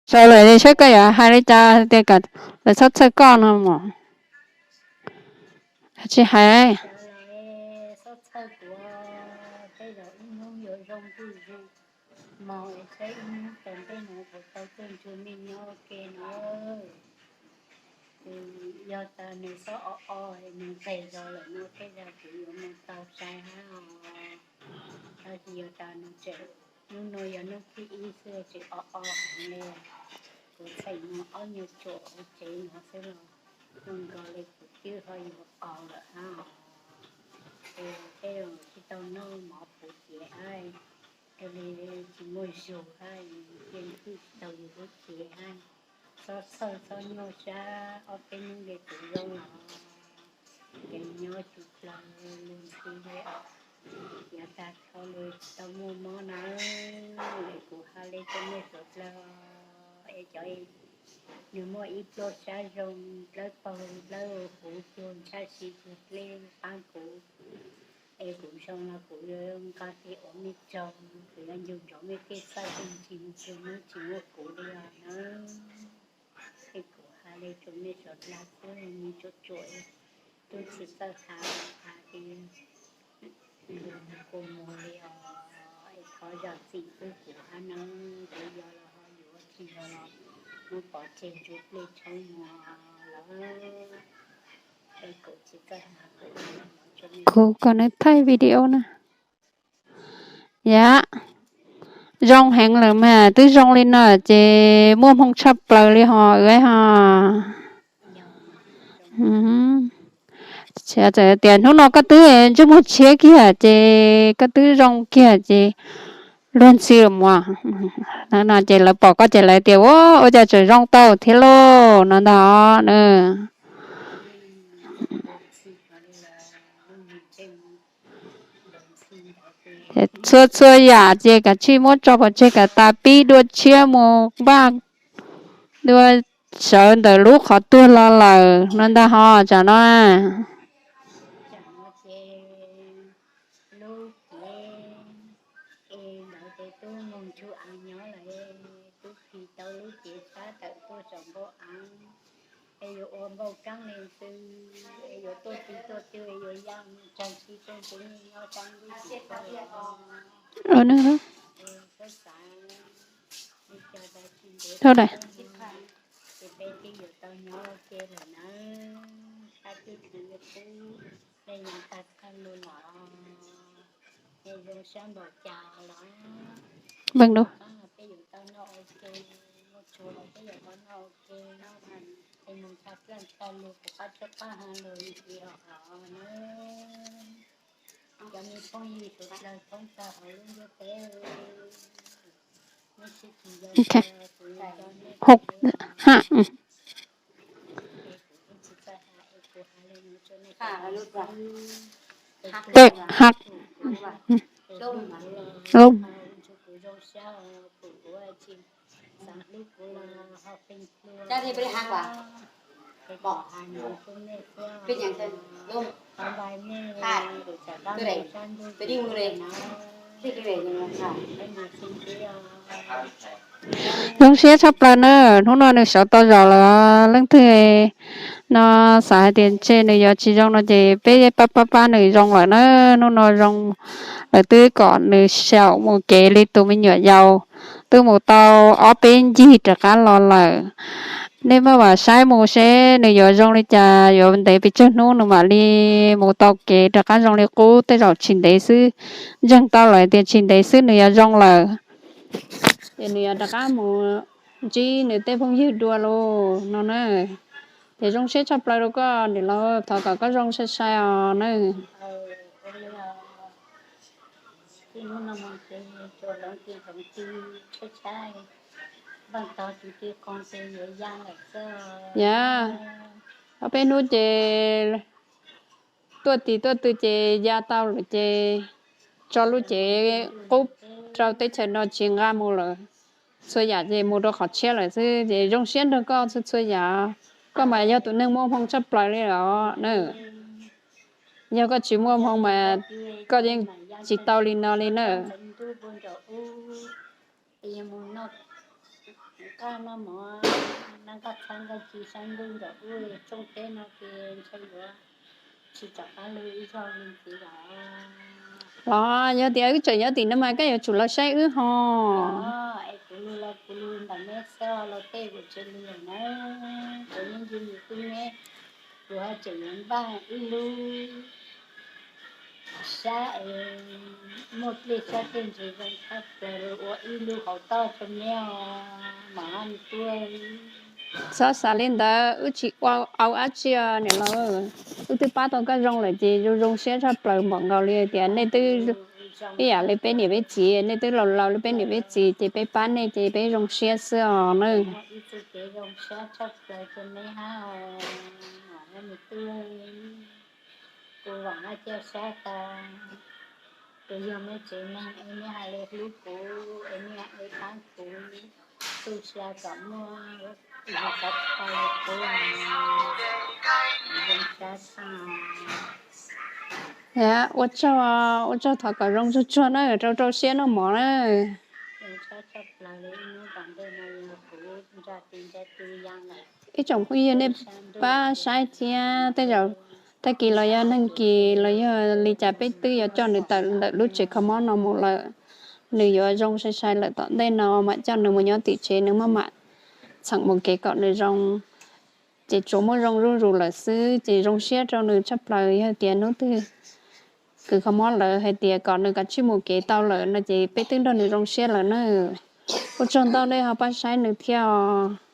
Tsaus lawm saib koj yuav hais li cas tias kom lawv txhob txhawj koj no mas. Tsis hais. Txhob txhawj kuv, tej zaum ib hnub yuav zoo ntuj zoo hmo es saib ib hnub tom ntej no kuv tau tuaj nrog nej nyob ua ke no. Yog tas nws txhob o o nws nqes zog lawm no tej zaum kuv yuav mus tau sai hab os. Tab sis yog tas nws tseem, hnub no yog hnub thib ib xwb tseem o o heev li, kuv txheem mus ob nyuag tsuam hauv tsev no xwb los zoo nkaus li kuv twb ho yuav qaug lawm hab os. Es tej zaum tsis tau noj mov puv cev hab, es li tsis muaj zug hab, cia twj tsis tau yus lub cev hab. Txhob txhawj txhob nyuaj sab, ob peb hnub ces kuv zoo los. Ces nyob tsis plaws lug ntxhi li os. Yav tag dhau lug tsis tau muaj mob na, es kuv has li rau nej suav dlawg, es cov nws muaj ib pluaj sab zoo dlawb paug dlawb huv cuag ntshab si cuag dlej paab kuv, es kuv zoo los kuv yuav nqa tes ua mej tsaug, kuv yuav ncu nrov mej tej txhaj tug ntsis cuag nub tsis muaj kuv li os na. Es kuv has li rau mej suav dlawg xwb, nws tsuam tsuam, tub tsis txawj has, has ces kua muag li os. Es thov zam txim pub kuv hab nawb, kuv yog los ho yuav, tsis yog los muab pov tseg ntsuj plig tshoob muag lawm. Es kuv tsis txawj has, kuv kom nws thaij video na. Yam zoo heev lawm mas, twb zoo li no ces muaj hmoo tshaj plaws li ho, ho. Txawm tias hnub no koj twb ntsej muag tshiab kiag ces koj twb zoo kiag ces luag ntxhi los mas. No ces lawv pom koj ces lawv tias ua, ua cas tseem zoo tau thiab lauj no ntag. Txhua txhua yam ces kav tsij muab tso pov tseg kom tas, pib dua tshiab mus npaj dua sawv ntawm lub qhov tuag los lawm no ntag ho tsam no. Npaj Zoo siab tshaj plaws na, hnub no nws sawv tau zog lawm. Leej twg no xav hais tias ntshe nws yuav tsis zoo no ces peb pab pab pab nws zoo lawm na. Hnub no zoo lawm, twb kom nws xyaum mus kev li tus me nyuam yaus, twb mus tau ob peb ncig rov qab los lawm. Nej maj mam saib mus seb nws yuav zoo li cas, yuav ntev pes tsawg hnub nws mam li mus tau kev rov qab zoo li qub. Tej zaum tsis ntev xwb, ntseeg tau lawm tias tsis ntev xwb nws yuav zoo lawm. Ces nws yuav rov qab mus ntsib nws tej phooj ywg dua lauj no na. Ces zoo siab tshaj plaws rau koj niam laus, thov kom koj zoo sai sai os na. Yam, ob peb hnub ces tuaj tis tuaj tw ces ya tau lawm ces tso lub cev qub rau teb chaws no tsis nqa mus lawm. Txhua yam ces mus rau qhov tshiab lawm xwb ces zoo siab nrog koj txhua txhua yam. Koj mas yog tus neeg muaj hmoo tshaj plaws li os na. Yog koj tsis muaj hmoo mas koj yeej tsis tau li no li na. Koj noj mov, noj koj txhab koj ci saib ntuj ntawm ub tsooj teb no ces ntshe yuav tsis rov qab lug ib zaug li ntxiv los. Los yog tias wb tseem nyob tim no mas koj yuav tsum los saib wb ho. Es kuv lug los kuv lug ntawm neb xwb los tej kuv tsis lug lawm na. Kuv yeej yog nws tub neb, kuv ho tseem yuav npaj ib lub sab es muaj pliaj sab tej ntsis zoo tshaj plaws ua ib lub hauv toj rau neb os, mam li tuaj. Txhob xav li ntawd, wb tsis ua au dab tsi os niam laus. Wb twb pab tau koj zoo lawm ces zoo zoo siab tshaj plaws npaum nkaus li tias nej twb ib yam li peb niam peb txiv, nej twb laus laus li peb niam peb txiv ces peb pab nej ces peb zoo siab xwb os na. Ib txuj kev zoo siab tshaj plaws rau neb hab, mam li tuaj. Kuv vam hab ca sab tas, kuv yog mej tsev neeg es nej hais li hlub kuv es nej ua paab kuv, tu sab kom muaj, ua tsaug, ua tsaug, thov kom zoo tsuag tsuag na, rau rau siab noj mov na. Ib tsoom phooj ywg nej pab saib thiab, tej zaum tag kis los yog neeg kis los yog li cas peb twb yuav coj nws tawm ntawm lub tsev kho mob no mus lawm. Nws yuav zoo sai sai lawm tom ntej no mam coj nws mus nyob tim tsev, nws maj mam txheem mus kev kom nws zoo. Ces tsuas muaj zoo zuj zus lawm xwb ces zoo siab rau nws tshaj plaws. Yog tias hnub twg kws kho mob lawv hais tias kom nws kav tsij mus kev tau lawm no ces peb twb nrog nws zoo siab lawm na. Ua tsaug ntau nej ho pab saib nws thiab os.